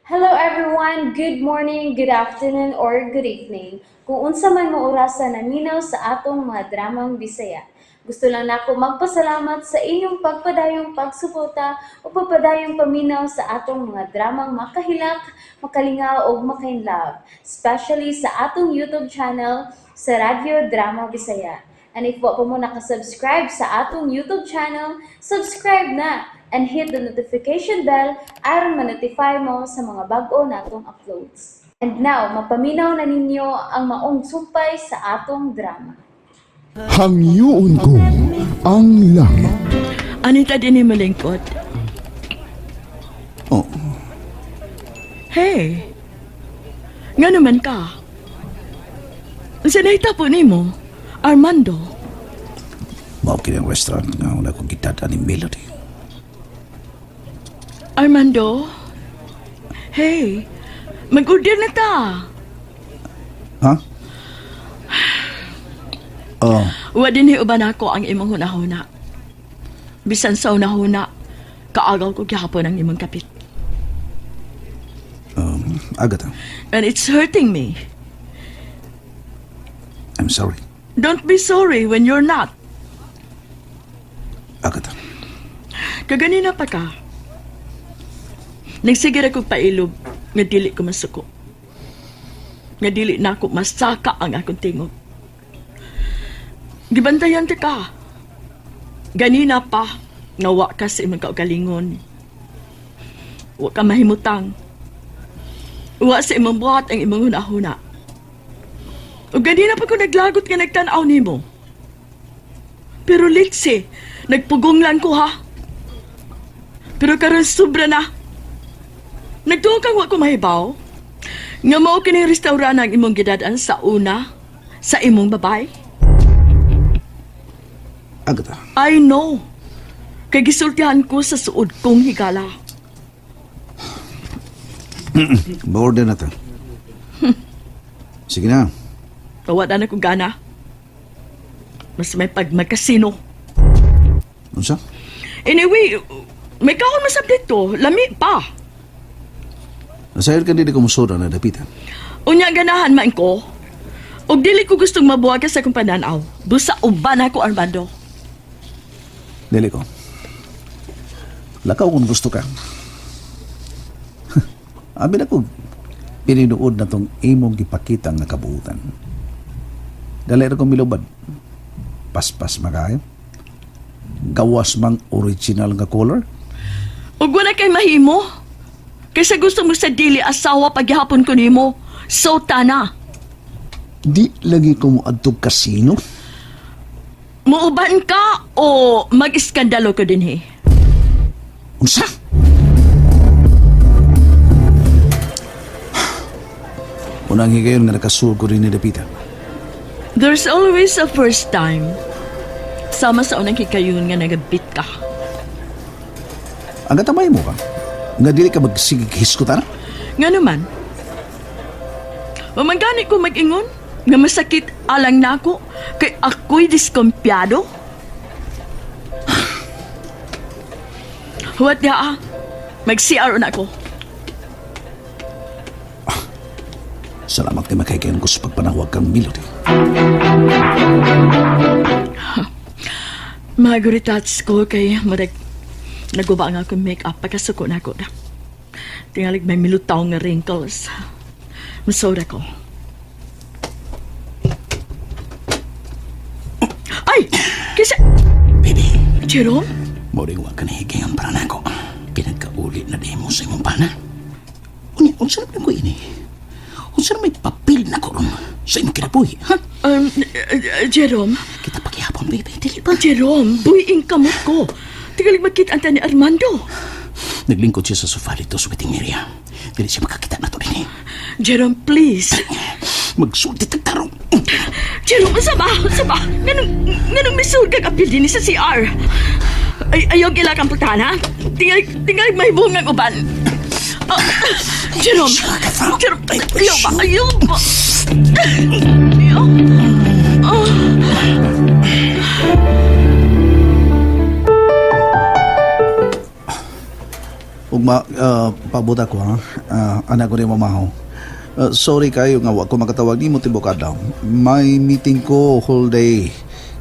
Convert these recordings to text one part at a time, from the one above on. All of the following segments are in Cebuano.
Hello everyone! Good morning, good afternoon, or good evening. Kung unsa man mo orasa naminaw sa atong mga dramang Bisaya. Gusto lang nako magpasalamat sa inyong pagpadayong pagsuporta o pagpadayong paminaw sa atong mga dramang makahilak, makalingaw ug makainlove, especially sa atong YouTube channel sa Radyo Drama Bisaya. And if wa pa mo nakasubscribe sa atong YouTube channel, subscribe na and hit the notification bell aron ma-notify mo sa mga bag-o natong uploads. And now, mapaminaw na ninyo ang maong sumpay sa atong drama. Hangyoon ko ang langit. Anita din malingkot. Oh, Hey! Nga naman ka? Sa nahitabo nimo, Armando? Mao kini ang restaurant nga una kong gidad-an ni Melody. Armando? Hey! Mag-order na ta! Ha? Oh, Wa din uban ako ang imong hunahuna. Bisan sa hunahuna, kaagaw ko gihapon ang imong kapit. Agatha, And it's hurting me. I'm sorry. Don't be sorry when you're not. Agatha, Kaganina pa ka. Nagsige ra kog pailob nga dili ko masuko. Nga dili na ako masaka ang akong tingog. Gibantayan ta ka. Ganina pa nga wa ka sa imong kaugalingon. Wa ka mahimutang. Wa sa imong buhat ang imong hunahuna. Ug ganina pa ko naglagot nga nagtan-aw nimo. Pero litsi, nagpugong lang ko ha. Pero karon sobra na. Nagtuo kang wa ko mahibaw nga mao kini restaurant ang imong gidad-an sa una sa imong babay. Agatha, I know. Kay gisultihan ko sa suod kong higala. Ma-order na ta. Sige na. Wala na kong gana. Mas may pag magkasino. Unsa? Anyway, may kaon masab dito. Lami pa. Nasayon ka dili ko musoda na dapitan. Unya ganahan man ko. Og dili ko gustong mabuwag ka sa akong pananaw. Busa uban ako, Armando. Dili ko. Lakaw kung gusto ka. Abi na ko, pininuod na tong imong gipakita nga kabuutan. Dali ra kong milubad. Paspas makayo. Gawas mang original nga color. Ug wala kay mahimo. Kaysa gusto mo sa dili asawa paghapon ko nimo. So tana. Di lagi ko mo adtog kasino. Muuban ka o mag-iskandalo ko din he. Unsa? Unang higayon nga nakasugo rin ni Dapita. There's always a first time. Sama sa unang hikayon nga nagabit ka. Ang katamay mo ka? Nga dili ka magsigig hiskutan? Nga naman. Wa man gani ko mag-ingon nga masakit alang nako kay ako'y diskumpiyado. Huwat ya ah. Mag-CR na ako. Salamat kay makaigayon ko sa pagpanawag kang Melody. Maguritats ko kay murag naguba nga akong make-up pagkasuko na ako na. Tingalig may milutaw nga wrinkles. Masora ko. Ay! Kisa... Baby, Jerome? mo rin wa ka nahigayon para nako. Pinagkauli na di mo sa imong pana. Unya, unsa na ko ini? Unsa na may papel na ko ron sa imong kinabuhi, ha? Jerome? Kita paghihapon, baby. Dili ba? Jerome, buhiing kamot ko. Tingalig makita ang ni Armando. Naglingkod siya sa sofa dito sa waiting area. Dili siya makakita na to din eh. Jerome, please. Magsulti tagtarong. Jerome, unsa ba? Unsa ba? Nganong misul kag apil din sa CR? Ay, ayaw gila kang putahan, ha? Tingal may bungang uban. Ah, Jerome! Jerome, ayaw ba? Ayaw ba? Ayaw. Ah. Ug Ugma, paabot ako ha. Anak ko ni mamaho. Sorry kayo nga wa ko makatawag nimo tibok adlaw. May meeting ko whole day.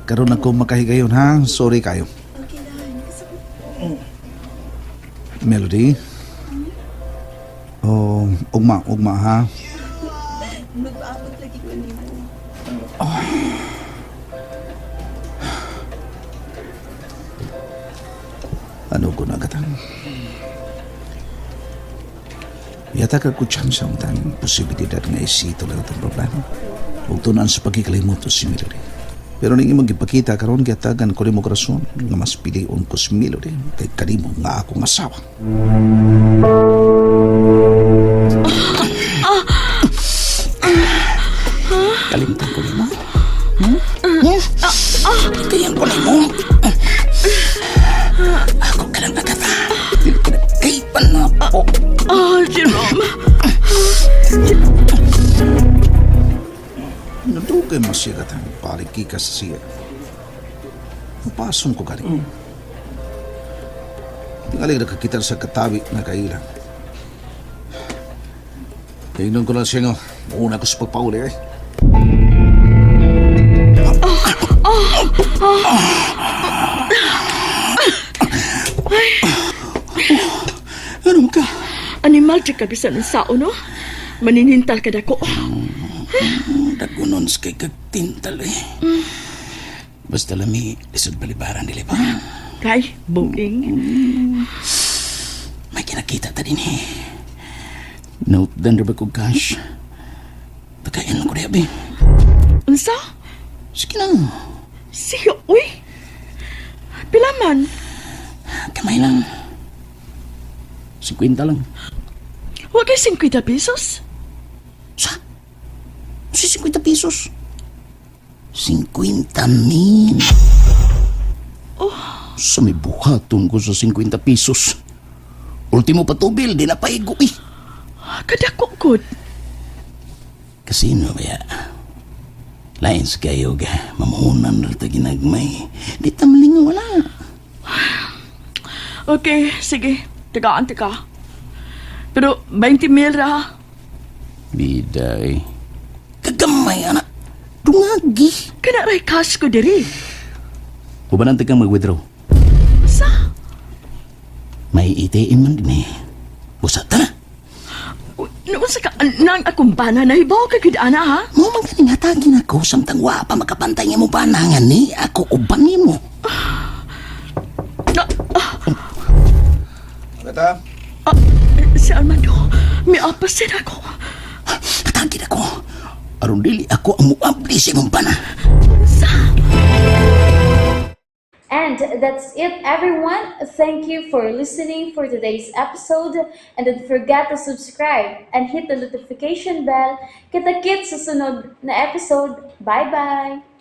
Karon ako makahigayon ha. Sorry kayo. Okay lang. Melody. Oh, ugma, ugma ha. Magpaabot lagi ko nimo. Ano ko na katang? Yata ka ko chance ang tang posibilidad nga isito lang itong problema. Huwag tunan sa pagkikalimot si Melody. Pero ning imong gipakita karon gihatagan ko nimo rason nga mas pilion ko si Melody kay kanimo nga akong asawa. Kalimtan ko nimo. Hmm? Hmm? Kayan ko nimo. Ako ka lang agata. Dili ka na kay panapo. Ah, Jerome. Nadugay mo siya katang paligi ka sa siya. Mapason ko gani. Tingali nakakita sa katabi na kaila. Tingnan ko lang siya nga, mauna ko sa pagpauli eh. Ano ka? Animal jud ka bisan ang sao, no? Maninintal ka dako. Dagunon sa kay kagtintal eh. Basta lami, lisod balibaran dili ba? Kay, buing. May kinakita ta din eh. Note dan ba ko cash? Pagkain lang ko diya, be. Unsa? Sige na. Siya, uy. Pila man? Kamay lang. 50 lang. Wa kay 50 pesos? Sa? Si 50 pesos. 50 mil. Oh. Sa may buhaton ko sa 50 pesos. Ultimo patubil, di na paigo eh. Kadako gud. Kasino ba ya? Lain sa kayo ga, mamuhunan na ta ginagmay. Di tamling wala. Okay, sige. Tagaan ka. Pero 20 mil ra. Ha. Bida eh. Kagamay, anak. Dungagi. Kana ray cash ko diri. Ubanan kang mag-withdraw. Sa? May ATM man din eh. Usa ta na. Noon sa ka nang akong bana na hibaw ka gud ana ha? Mo man ganing hatagin ako samtang wa pa makapantay nga mo panangan ni ako uban nimo. Na, ah, Kata? ah, si Armando, may apasin ako. Hatagin ako. Aron dili ako ang muabli sa imong bana. Sa? And that's it, everyone. Thank you for listening for today's episode. And don't forget to subscribe and hit the notification bell. Kita-kits sa sunod na episode. Bye-bye!